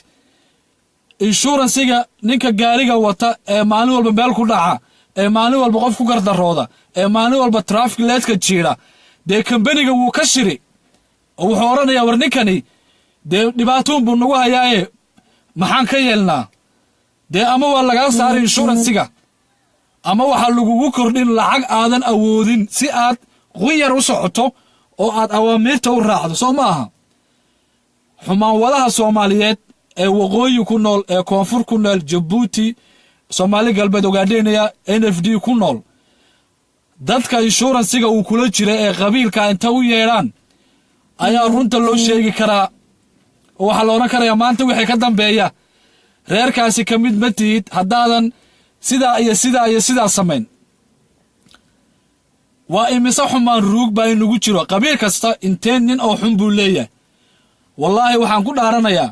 insurancega ninka gaariga wata ee maalin walba meel ku dhaca, ee maalin walba qof ku gardarooda, ee maalin walba traffic lightka jiida, dee kambaniga wuu ka shiri oo wuxuu odhanayaa: "War ninkani dee dhibaatoon buu nagu hayaaye, maxaan ka yeelnaa?" Dee ama waa lagaa saaray insurancega ama waxaa lagugu kordhin lacag aadan awoodin si aad qunyar u socoto oo aad awaamiirta u raacdo. Soo ma aha? Xumaan wadaha Soomaaliyeed ee waqooyi ku nool, ee koonfur ku nool, Jabuuti, Soomaali Galbeed, Ogaadhenaya, NFD ku nool, dadka insurancega uu kula jira ee qabiilka inta u yeedhaan ayaa runta loo sheegi karaa, oo waxaa la odhan karayaa: "Maanta wixii ka dambeeya reerkaasi ka mid ma tihid haddaadan sidaa iyo sidaa iyo sidaa samayn." Waa imise xumaan ruug baa inagu jiro? Qabiil kasta inteen nin oo xun buu leeyahay? Wallaahi, waxaan ku dhaaranayaa,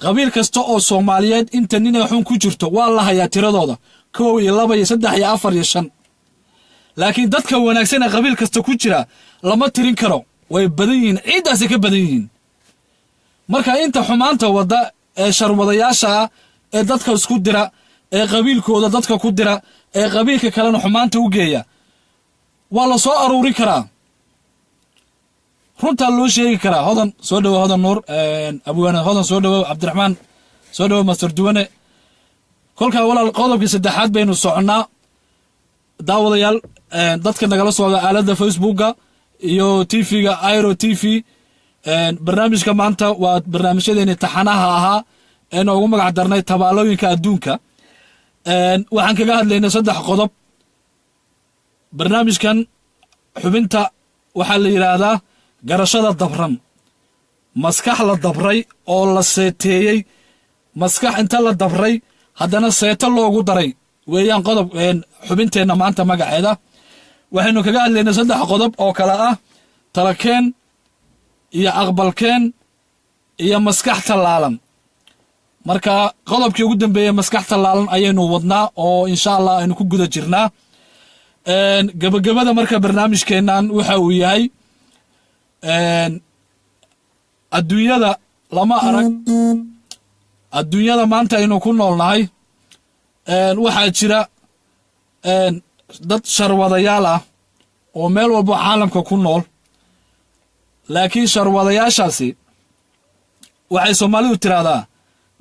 qabiil kasta oo Soomaaliyeed inta nin ee xun ku jirto waa la hayaa tiradooda: 1 iyo 2 iyo 3 iyo 4 iyo 5. Laakiin dadka wanaagsan ee qabiil kasta ku jira lama tirin karo, way badan yihiin, ciiddaasay ka badan yihiin. Marka inta xumaanta wadda ee sharwadayaasha ah, ee dadka isku dira, ee qabiilkooda dadka ku dira, ee qabiilka kalena xumaanta u geeya, waa la soo aruurin karaa, runtaa loo sheegi karaa. Hodan, soo dhowo. Hodan Nuur Abwaane, Hodan, soo dhowow. Cabdiraxmaan, soo dhowow. Master Duwane. Kolkaa walaal, qodobkii saddexaad baynu soconnaa. Daawadayaal, dadka nagala socda aaladda Facebooka iyo TV-ga Iro TV, barnaamijka maanta waa barnaamijyadeeni taxanaha ahaa ee noogu magac darnay Tabaalooyinka Adduunka. Waxaan kaga hadlaynay saddex qodob. Barnaamijkan xubinta waxaa la yidhaahdaa garashada dabran, maskax la dabray oo la seeteeyey, maskax inta la dabray haddana seeto loogu daray weeyaan. Qodob xubinteenna maanta magaceeda waxaynu kaga hadlaynay saddex qodob oo kale ah: talakeen iyo aqbalkeen iyo maskax tallaalan. Marka qodobkii ugu dambeeyey, maskax tallaalan, ayaynu wadnaa oo insha Allah aynu ku guda jirnaa gebagabada. Marka barnaamijkeennan waxa uu yahay: adduunyada lama arag, adduunyada maanta aynu ku noolnahay waxaa jira dad sharwadayaal ah oo meel walbo caalamka ku nool. Laakiin sharwadayaashaasi waxay Soomaalidu tiraahdaa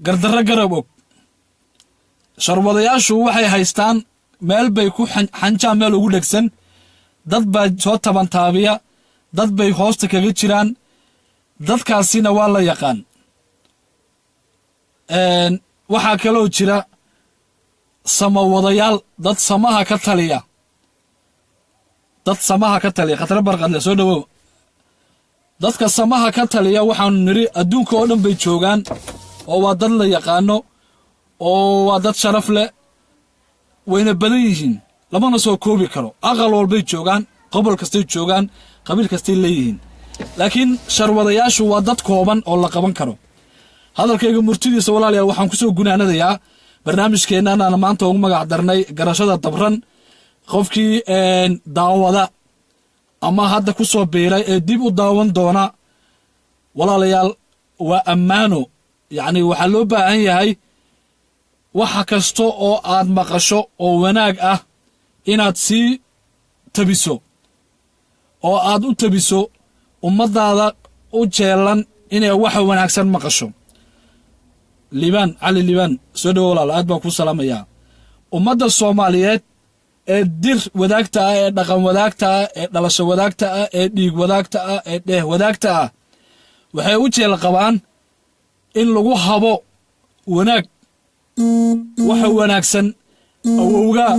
gardarro garab og. Sharwadayaashu waxay haystaan meel bay ku xanjaan, meel ugu dhegsan, dad baa soo tabantaabiya, dad bay hoosta kaga jiraan, dadkaasina waa la yaqaan. Waxaa kaloo jira samawadayaal, dad samaha ka taliya, dad samaha ka taliya. Khatare Barqadle, soo dhowow. Dadka samaha ka taliya waxaanu nidhi adduunka oo dhan bay joogaan, oo waa dad la yaqaano, oo waa dad sharaf leh, wayna badan yihiin, lamana soo koobi karo. Aqal walbay joogaan, gobol kastay joogaan, qabiil kastay leeyihiin. Laakiin sharwadayaashu waa dad kooban oo la qaban karo. Hadalkayga murtidiisa, walaalayaal, waxaan kusoo gunaanadayaa barnaamijkeennan aan maanta ugu magac darnay Garashada Dabran. Qofkii daawada ama hadda ku soo biiray ee dib u daawan doona, walaalayaal, waa ammaano. Yacni waxaa loo baahan yahay waxa kasta oo aad maqasho oo wanaag ah inaad sii tabiso oo aad u tabiso ummaddaada u jeelan inay waxa wanaagsan maqasho. Liibaan Cali Liibaan, soo dhowo walaal, aad baan kuu salaamayaa. Ummadda Soomaaliyeed ee dir wadaagta ah, ee dhaqan wadaagta ah, ee dhalasho wadaagta ah, ee dhiig wadaagta ah, ee dheeh wadaagta ah, waxay u jeel qabaan in lagu habo wanaag, waxa wanaagsan. Awowgaa,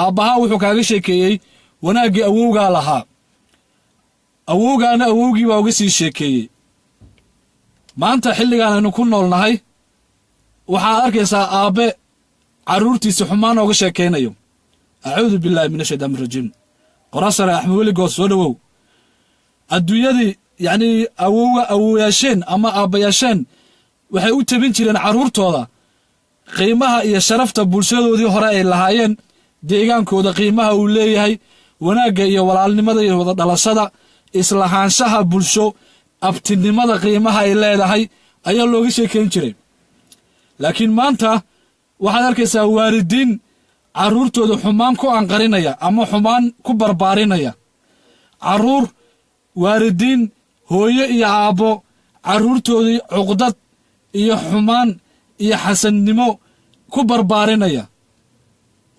aabbahaa wuxuu kaaga sheekeeyey wanaaggii awowgaa lahaa, awowgaana awowgii baa uga sii sheekeeyey. Maanta xilligaan aynu ku nool nahay waxaad arkaysaa aabbe carruurtiisa xumaan ooga sheekaynayo. Acuudu billaahi min ashaytaan irajiim. Qorasare Axmed Weligood, soo dhowow. Adduunyadii, yacnii awowga, awowayaasheen ama aabbayaasheen waxay u tabin jireen carruurtooda qiimaha iyo sharafta bulshadoodii hore ay lahaayeen, deegaankooda qiimaha uu leeyahay, wanaagga iyo walaalnimada iyo wada dhalashada. Islahaanshaha bulsho, abtinimada qiimaha ay leedahay ayaa looga sheekayn jiray. Laakiin maanta waxaad arkaysaa waalidiin carruurtooda xumaan ku anqarinaya ama xumaan ku barbaarinaya. Carruur, waalidiin, hooyo iyo aabbo carruurtoodii cuqdad iyo xumaan iyo xasannimo ku barbaarinaya.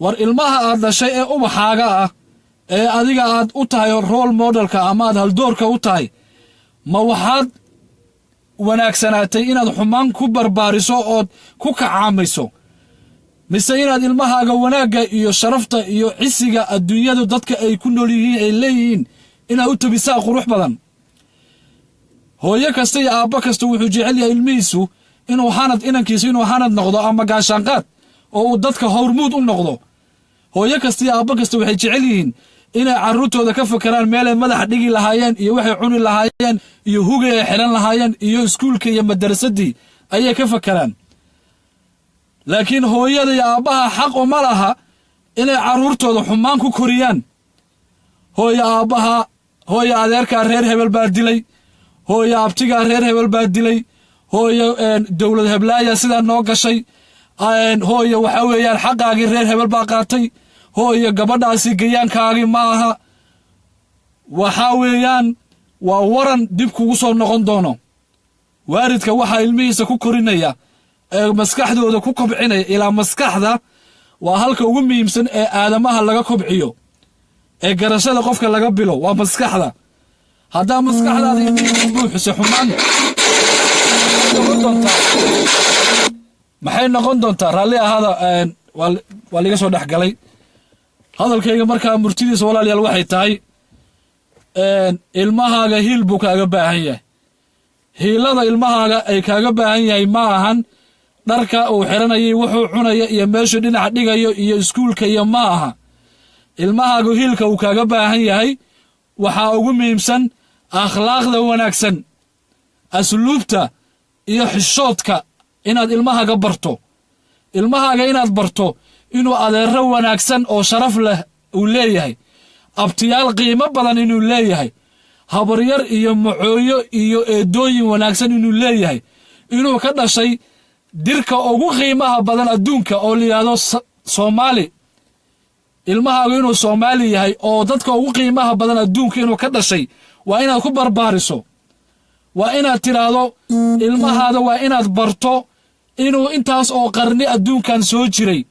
War ilmaha aad dhashay ee ubaxaaga ah, ee adiga aad u tahay role modelka ama aad haldoorka u tahay, ma waxaad wanaagsanaatay inaad xumaan ku barbaariso ood ku kacaamayso, mise inaad ilmahaaga wanaagga iyo sharafta iyo cisiga adduunyadu dadka ay ku nool yihiin ay leeyihiin inaad u tabisaa qurux badan? Hooyo kasta iyo aabbo kasta wuxuu jecel yahay ilmihiisu inuu hanad, inankiisu inuu hanad noqdo ama gaashaanqaad oo uu dadka howrmuud u noqdo. Hooyo kasta iyo aabbo kasta waxay jecel yihiin inay carruurtooda ka fakeraan meelay madaxa dhigi lahaayeen iyo waxay cuni lahaayeen iyo hugay ay xidhan lahaayeen iyo iskuulka iyo madarasadii ayay ka fakeraan. Laakiin hooyada iyo aabbaha xaq uma laha inay carruurtooda xumaan ku koriyaan. Hooyo aabbaha, hooyo adeerkaa reer hebel baa dilay, hooyo abtigaa reer hebel baa dilay, hooyo dowlad heblaaya sidaa noo gashay, hooyo waxa weeyaan xaqaagii reer hebel baa qaatay, hooyo gabadhaasi gayaankaagii ma aha. Waxaa weeyaan waa waran dib kugu soo noqon doono. Waalidka waxaa ilmihiisa ku korinaya ee maskaxdooda ku kobcinaya, ilaa maskaxda waa halka ugu muhiimsan ee aadamaha laga kobciyo, ee garashada qofka laga bilo waa maskaxda. Haddaa maskaxdaada ilmihii ku buuxisa xumaan, noqon doontaa, maxay noqon doontaa? Raalli ahaada, waa liga soo dhex galay hadalkayga. Markaa murtidiisa, walaalayaal, waxay tahay ilmahaaga hiil buu kaaga baahan yahay. Hiilada ilmahaaga ay kaaga baahan yahay ma ahan dharka uu xiranayay, wuxuu cunaya iyo meeshuu dhinaca dhigayo iyo iskuulka iyo ma aha. Ilmahaagu hiilka uu kaaga baahan yahay waxaa ugu muhiimsan akhlaaqda wanaagsan, asluubta iyo xishoodka inaad ilmahaaga barto. Ilmahaaga inaad barto inuu adeero wanaagsan oo sharaf leh uu leeyahay, abtiyaal qiimo badan inuu leeyahay, habaryar iyo macooyo iyo eedooyin wanaagsan inuu leeyahay, inuu ka dhashay dirka ugu qiimaha badan adduunka oo la yidhaahdo Soomaali. Ilmahaagu inuu Soomaali yahay oo dadka ugu qiimaha badan adduunka inuu ka dhashay waa inaad ku barbaariso. Waa inaad tidhaahdo ilmahaada, waa inaad barto inuu intaas oo qarni adduunkan soo jiray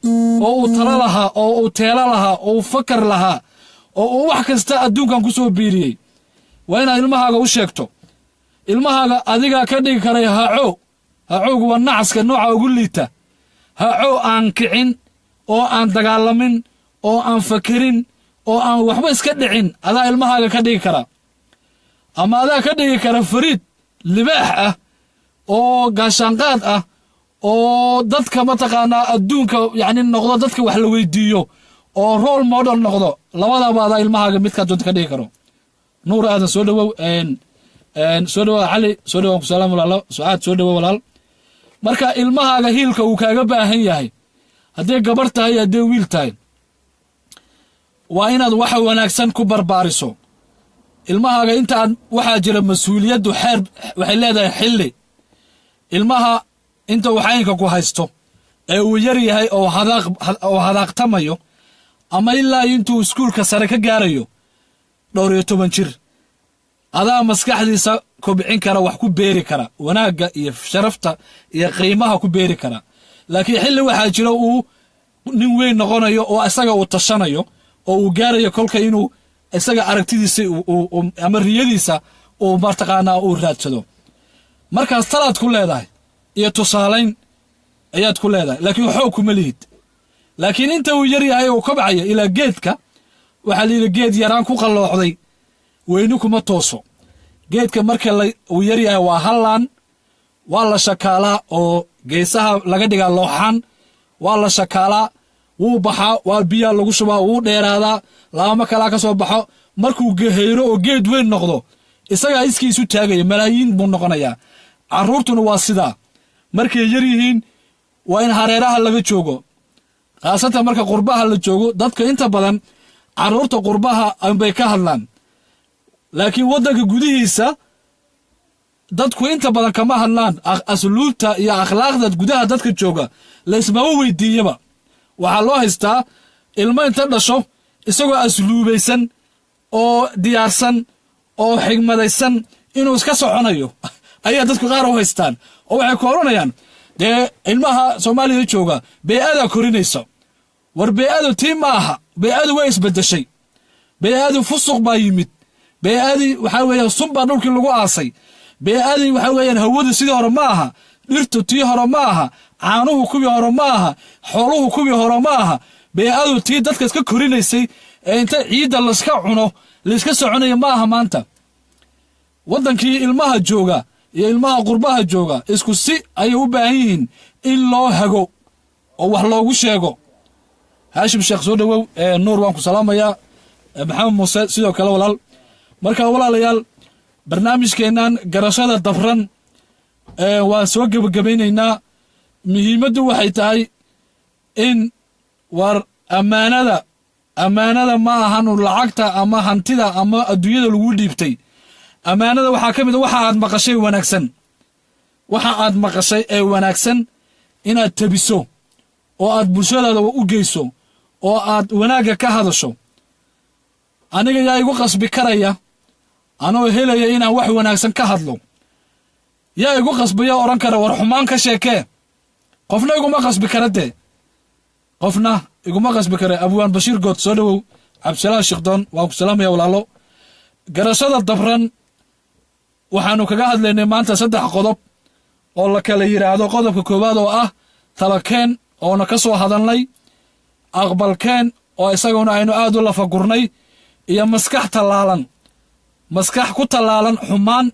oo uu talo lahaa oo uu teelo lahaa oo uu fakar lahaa oo uu wax kasta adduunkan ku soo biiriyey. Waa inaad ilmahaaga u sheegto. Ilmahaaga adigaa ka dhigi karay haco. Hacowgu waa nacaska nooca ugu liita. Hacow aan kicin oo aan dagaalamin oo aan fakerin oo aan waxba iska dhicin adaa ilmahaaga ka dhigi kara, ama adaa ka dhigi kara fariid libaax ah oo gaashaanqaad ah oo dadka mataqaanaa adduunka yacni noqdo, dadka wax la weydiiyo oo role model noqdo. Labadaba adaa ilmahaaga midkaa doonta ka dhigi karo. Nuur Aadan, soo dhowow. Soo dhowow. Cali, soo dhowow, ku salaam walaalo. Sucaad, soo dhowow walaal. Marka ilmahaaga hiilka uu kaaga baahan yahay, hadday gabar tahay, hadday wiil tahay, waa inaad waxa wanaagsan ku barbaariso ilmahaaga. Intaad waxaa jira mas-uuliyaddu xeer waxay leedahay xilli. Ilmaha inta uu xayinka ku haysto ee uu yar yahay oo hadaaq oo hadaaqtamayo ama ilaa intuu iskuulka sare ka gaarayo dhowr iyo toban jir, adaa maskaxdiisa kobcin kara, wax ku beeri kara, wanaagga iyo sharafta iyo qiimaha ku beeri kara. Laakiin xilli waxaa jira uu nin weyn noqonayo oo isaga uu tashanayo oo uu gaarayo kolka inuu isaga aragtidiisa ama riyadiisa uu mataqaanaa uu raadsado. Markaas talaad ku leedahay iyo tusaalayn ayaad ku leedahay, laakiin xoog kuma lihid. Laakiin inta uu yar yahay uu kobcaya, ilaa geedka waxaa la yidhi geed yaraan ku qallooxday weyni kuma tooso. Geedka marka uu yar yahay waa hallaan, waa la shakaalaa oo geesaha laga dhigaa looxaan, waa la shakaalaa, wuu baxaa, waa biyaa lagu shubaa, wuu dheeraadaa, laamo kalaa ka soo baxo. Markuu gahayro oo geed weyn noqdo, isagaa iskiisu taagaya, malaayiin buu noqonayaa. Carruurtuna waa sidaa. Markay yar yihiin waa in hareeraha laga joogo, khaasatan marka qurbaha la joogo. Dadka inta badan carruurta qurbaha bay ka hadlaan. Laakiin waddanka gudihiisa dadku inta badan kama hadlaan asluubta iyo akhlaaqda gudaha dadka jooga, laysmama weydiiyaba. Waxaa loo haystaa ilmo inta dhasho isagoo asluubaysan oo diyaarsan oo xigmadaysan inuu iska soconayo ayaa dadku qaar u haystaan, oo waxay ku odhanayaan, "Dee ilmaha Soomaaliya jooga bey'adaa korinaysa." War bey'adu tii ma aha. Bey'adu way isbeddeshay. Bey'adu fusuq baa yimid. Bey'adii waxaa weeyaan sun baa dhulkii lagu aasay. Bey'adii waxaa weeyaan hawadu sidii hore ma aha, dhirtu tii hore ma aha, caanuhu kuwii hore ma aha, xooluhu kuwii hore ma aha. Bey'adu tii dadka iska korinaysay ee inta ciidda layska cuno layska soconaya ma aha. Maanta waddankii ilmaha jooga iyo ilmaha qurbaha jooga isku si ayay u baahan yihiin in loo hago oo wax loogu sheego. Haashim Sheekh, soo dhowow. Nuur, waan ku salaamayaa. Maxamed Muuse, sidoo kale walaal. Marka walaalayaal, barnaamijkeennan garashada dabran waan soo gebagabaynaynaa. Muhiimaddu waxay tahay in war ammaanada ma ahanu lacagta ama hantida ama adduunyada lagu dhiibtay. Ammaanada waxaa ka mid a waxa aad maqashay wanaagsan, waxa aad maqashay ee wanaagsan inaad tabiso oo aad bulshadaada u geyso oo aad wanaagga ka hadasho. Aniga yaa igu qasbi karaya anoo helaya inaan wax wanaagsan ka hadlo? Yaa igu qasbaya odhan kara, "War xumaan ka sheekee"? Qofna iguma qasbi kara dee, qofna iguma qasbi kara. Abwaan Bashiir Good, soo dhowow. Cabdisalaam Shikhdoon, waan ku salaamaya walaalo. Garashada dabran waxaanu kaga hadlaynay maanta saddex qodob oo la kala yidhaahdo: qodobka koowaad oo ah talakeen oona ka soo hadalnay, aqbalkeen oo isaguna aynu aad u lafagurnay, iyo maskax tallaalan, maskax ku tallaalan xumaan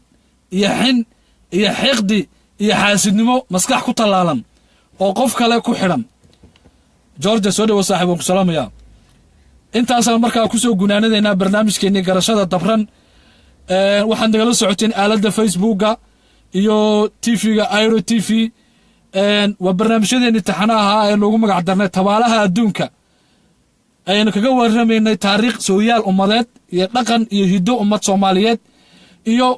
iyo xin iyo xiqdi iyo xaasidnimo, maskax ku tallaalan oo qof kale ku xidhan. Georgia, soo dhowo saaxib, waan ku salaamayaa. Intaasaan markaa kusoo gunaanadaynaa barnaamijkeennii garashada dabran. Waxaad nagala socoteen aaladda Facebooka iyo TV-ga Iro TV. Waa barnaamijyadeennii taxana ahaa ee loogu magac darnay Tabaalaha Adduunka, ayaynu kaga warramaynay taariikh sooyaal ummadeed iyo dhaqan iyo hiddo ummad Soomaaliyeed iyo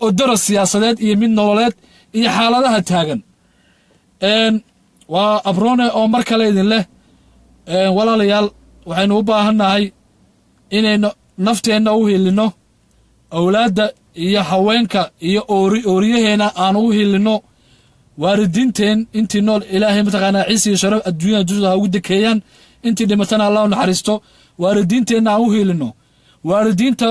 odoro siyaasadeed iyo mid nololeed iyo xaaladaha taagan. Waa Abrone oo mar kale idin leh, walaalayaal, waxaynu u baahannahay inaynu nafteenna u hilinno, awlaadda iyo haweenka iyo oori ooriyaheenna aan u hilinno, waalidiinteen intii nool Ilaahay mataqaanaa ciisi iyo sharaf adduunyada dushooda ha ugu dekeeyaan, intii dhimatana Allah u naxariisto. Waalidiinteenna aan u hiilinno. Waalidiinta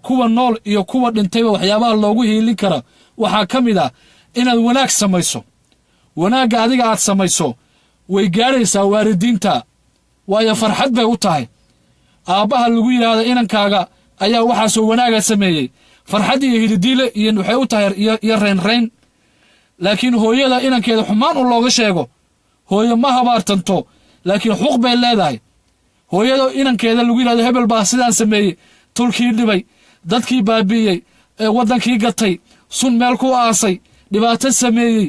kuwa nool iyo kuwa dhintayba waxyaabaha loogu hiilin kara waxaa ka mid ah inaad wanaag samayso. Wanaagga adiga aad samayso way gaadhaysaa waalidiinta, waayo farxad bay u tahay. Aabbaha lagu yidhaahdo inankaaga ayaa waxaasoo wanaaga sameeyey, farxad iyo hilidiile iyo waxay u tahay iyo raynrayn. Laakiin hooyada inankeeda xumaan u looga sheego, hooyo ma habaartanto, laakiin xuq bay leedahay. Hooyada inankeeda lagu yidhahdo hebel baa sidaan sameeyey, tulkii dhibay, dadkii baabi'iyey, ee waddankii gatay, sun meel ku aasay, dhibaato sameeyey,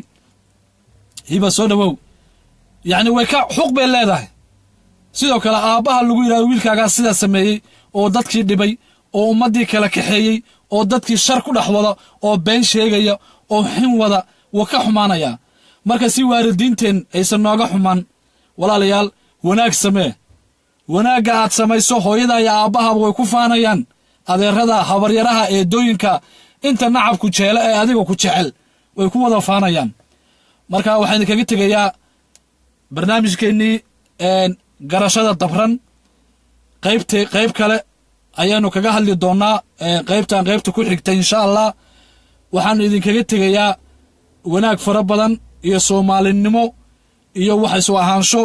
hiba soo dhowow, yacni way ka xuq bay leedahay. Sidoo kale aabbaha lagu yidhahdo wiilkaagaa sidaa sameeyey oo dadkii dhibay oo ummaddii kala kaxeeyey oo dadkii shar ku dhex wada oo been sheegaya oo xin wada, wuu ka xumaanayaa. Marka si waalidiinteen aysan nooga xumaan, walaalayaal, wanaag samee. Wanaagga aad samayso hooyada iyo aabbahaba way ku faanayaan, adeerada, habaryaraha, eedooyinka, inta nacabku jeela ee adiga ku jecel way ku wada faanayaan. Marka waxaan idinkaga tegayaa barnaamijkeennii garashada dabran. Qaybte qayb kale ayaanu kaga hadli doonnaa qaybtan qaybta ku xigta, insha Allah. Waxaanu idinkaga tegayaa wanaag fara badan iyo Soomaalinimo iyo wax isu ahaansho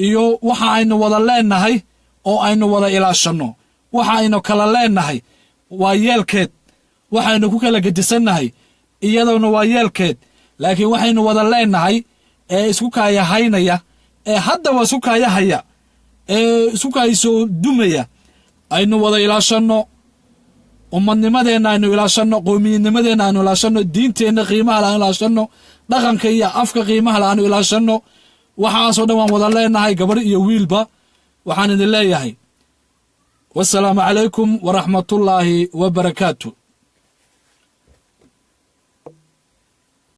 iyo waxa aynu wada leenahay oo aynu wada ilaashanno. Waxa aynu kala leenahay waa yeelkeed, waxaynu ku kala gedisannahay iyaduna waa yeelkeed, laakiin waxaynu wada leenahay ee isku kaayahaynaya ee haddaba isku kaayahaya ee isku kaayasoo dumaya aynu wada ilaashanno. Ummadnimadeenna aynu ilaashanno, qoomiyadnimadeenna aynu ilaashanno, diinteenna qiimaha le aynu ilaashanno, dhaqanka iyo afka qiimaha le aynu ilaashanno. Waxaasoo dhan waan wada leenahay, gabadh iyo wiilba. Waxaan idin leeyahay Wasalaamu calaykum waraxmatullaahi wabarakaatu.